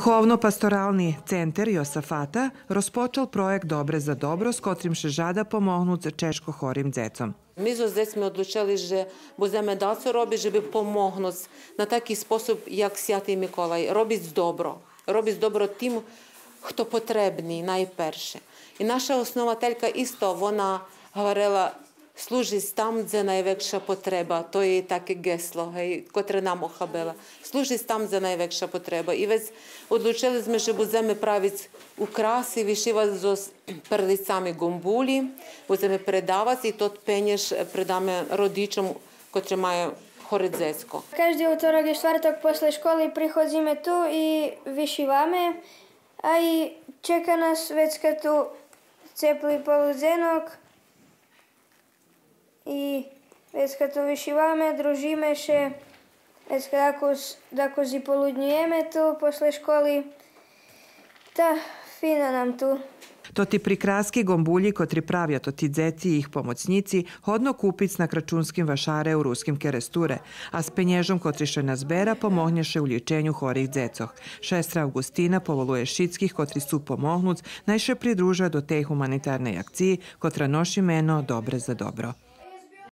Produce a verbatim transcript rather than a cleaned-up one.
Духовно-пасторални центер Йосафата розпочал проєкт Добре за добро, з котрим ше жада помогнуц чежко хорим дзецом. Ми зоз дзецми одлучели же будземе дацо робиц, же би помогнуц на таки способ, як Святий Миколай. Робиц добро. Робиц добро тим хто потребни найперше. И наша основателька исто, вона говорела: служиц там дзе найвекша потреба, то єй таке гесло, гей, котре нам охабела. Служиц там дзе найвекша потреба. И вец одлучели зме же будземе правиц украси, вишивац зоз перлицами ґомбулї, будземе предавац и тот пенєж предаме родичом котре маю хоре дзецко. Кажди уторок и штварток после школи приходзиме ту и вишиваме, а и чека нас вецка ту цепли полудзенок и вецка ту вишиваме, дружиме ше, вецка дакус, дакус и полуднюєме ту после школи. Та фино нам ту. Тоти прикраски, ґомбулї котри правя тоти дзеци и їх помоцнїци, годно купиц на крачунским вашаре у Руским Керестуре, а з пенєжом котри ше назбера помогнє ше у лїченю хорих дзецох. Шестра Авґустина поволує шицких котри сцу помогнуц, най ше придружа до тей гуманитарней акциї котра ноши мено Добре за добро.